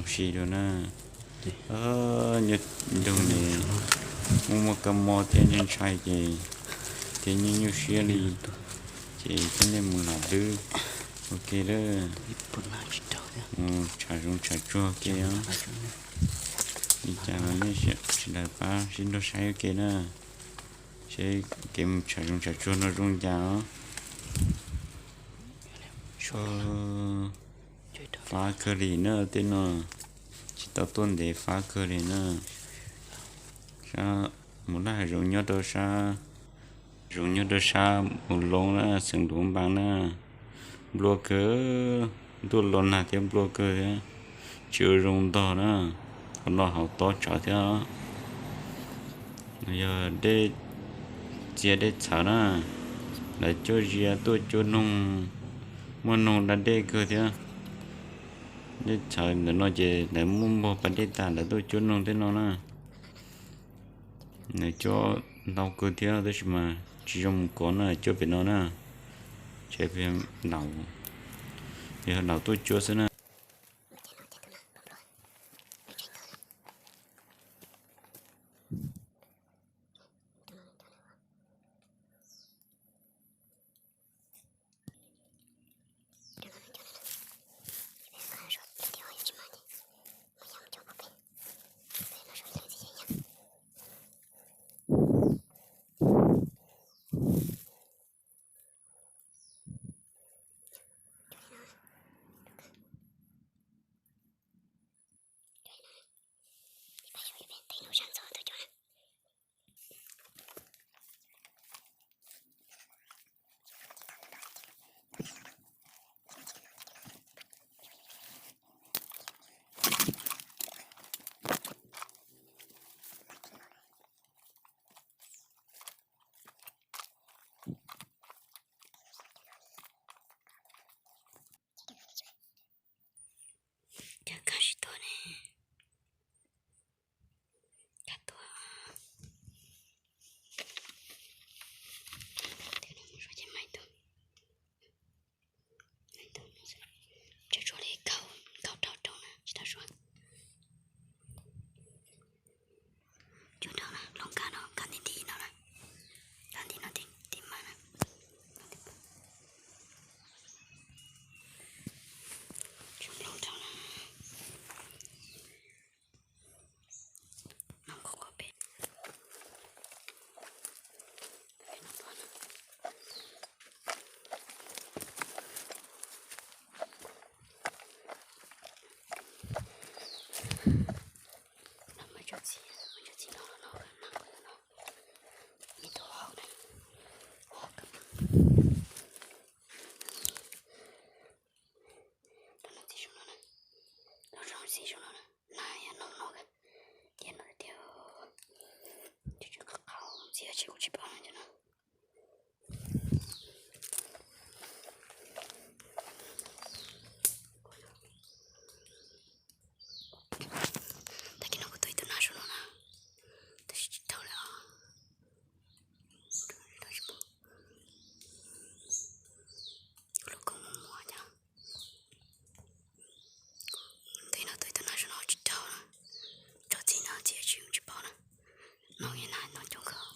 Si dua na. Nyob nroog ne, muaj muaj kab mob thiab ntshai ntshai ces thiab nyuaj nyuaj siab li, ces coj nej mus lam dwb ua ke lawm. Mus tshav zoov tshav tsuag ua ke os. Li cas los nej sawv daws pab sib nrog saib ua ke na, seb kev mus tshav zoov tshav tsuag no zoo li cas os. Fab kawg li na, tej no tsis tau tuaj ntev, fab kawg li na. Sab Mus Laj Hav Zoov nyob rau sab, Zoov nyob rau sab Mus Loob na, xeev Luam Npas na. Nplua kawg, ntuj los nag thiab nplua kawg thiab, tsis ua zoo ntog na, ho los hauv tob tsawv thiab. Yog dej txias dej txhawv na, lawv coj zia tuaj cuab noog, muaj noog da dej kawg thiab. Dej txhawv ntawm no ces lawv muaj npog pas dej tas lawv tuaj cuab noog tej no na. Nws cuab ntau kawg thiab tab sis mas tsis zoo mus kov na, cuab pem no na. Ces peb laus, yog laus tuaj cuab xwb na. Cas kab tsis tuag ne? Kab tuag. Mus suav ces maib tug, maib tug no xwb. Tsuas tshuav li kaum, kaum rau rau na, tsis tau suav. Cov no na, hloov kab no, kab nti nti no na, kab nti no tim mas na. Tsuas hloov rau na. No qhov qhov pem. No mas cov txiv, cov txiv no no, no no, ib tug hau na, hau kawg. Tus no txiv zoo no na, tus no txiv zoo no na, na yog no no kawg, tias no tias, tsis qhov qhov txiv tsis kuv tsis paub no cov no. Tag kis no kuv tua ib tug nab zoo no na, tab sis tsis tau lawm os. Lub koob muag muag cas. Ntawm no tua ib tug nab zoo no tsis tau na, tso txiv no txiv tsis tsis paub na. No yog nab no coob kawg.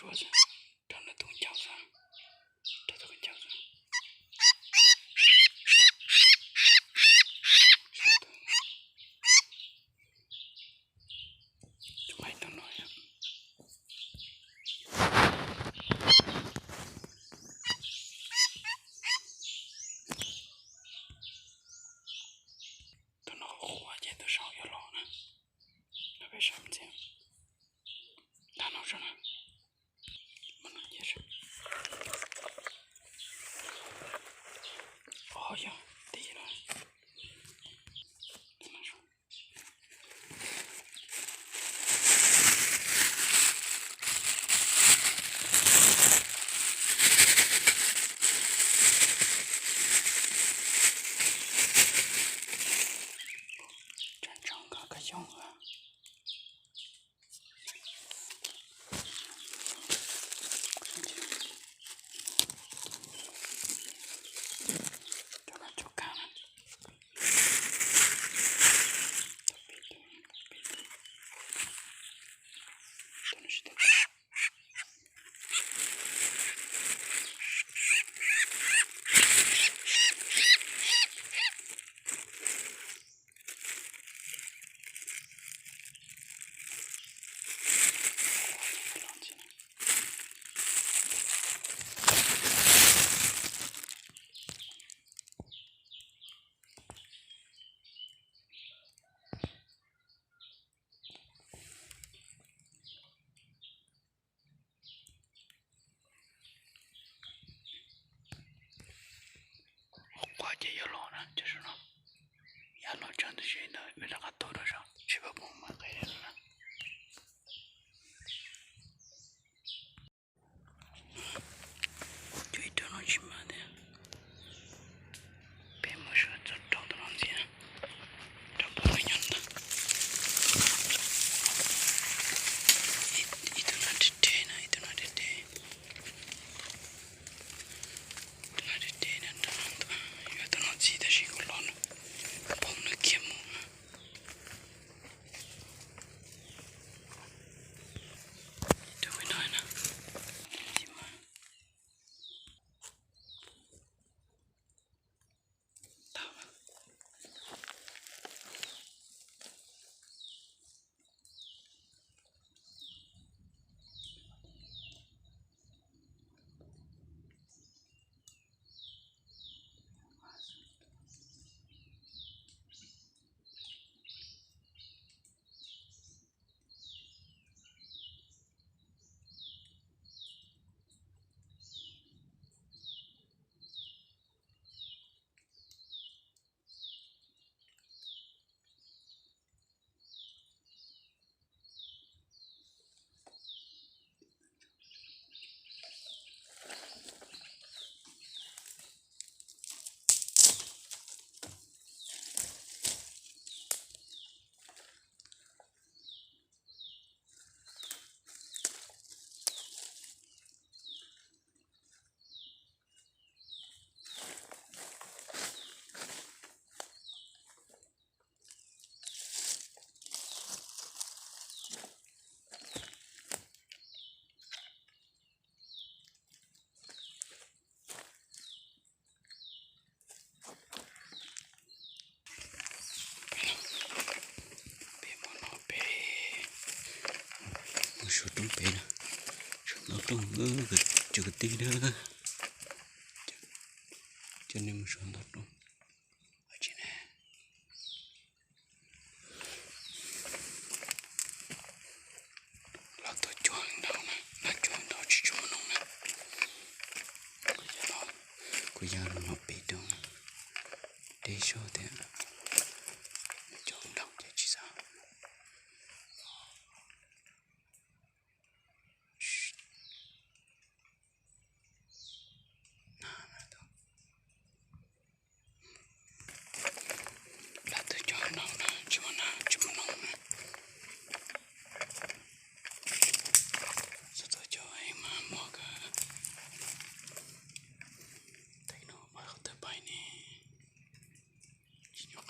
Rau nws tus ncaus xwb, rau tus ncaus xwb. Tus maib tus no yom. Tus no qhuav qhuav ces tus saud yuav los na. Peb saib ntxiv. Tag no saib na. Mus no ces, o yog tib no. Tseem tshuav nkawd koj xyoob. Qhuav ces yuav los na, cov saum no. Yav los txog ntawm seb ntawd wb rov qab tuaj rau saum seb puas pom mas qe na. Cov ib tug no tsis mas tiag. Peb mus sawv txog rau tus no ntxiv, rau pem no nyob ntag. Ib tug no deb deb na, ib tug no deb deb. Tus no deb deb na, tus no ntag, yuav tus no ntxiv tab sis kuv los pom nws khiav mus na. Tus no na, ntxiv mas. Peb mus no peb mus suav roob pem na, suav ntau roob, cov kwv tij na, coj nej mus suav ntau roob. Tsis ne, los tuaj cuag ntau na, los cuag ntau tsis tshua muaj noog na. Kuv yog los pem roob, deb zog thiab, cuag ntau ces tsis xav. Los tuaj cuag ntau na, tsis muaj na, tsis muaj noog na. Txog tuaj cuag mas muaj kawg. Tej no mas qhov twg pais ne, tsis nyob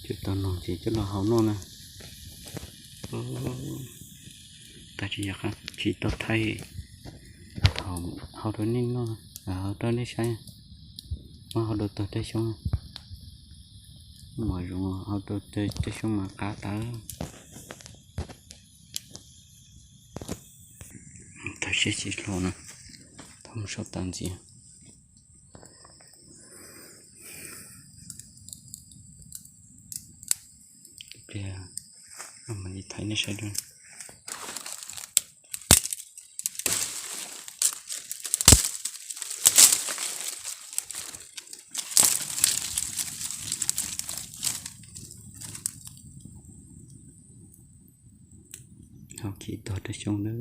Coj tau noog ces coj los hau noj na. Tab sis yog tsis tau thaij, hau rau nej noj, hau rau nej saib. Muab hau rau tag raj xyoob, mos zoo hau rau raj xyoob mas qab tawv. Thaij siab tsis hlo na, thaij mus sau tas ntxiv. Ib pliag mam li thaij nej saib dua. Hau khi tog raj xyoob na.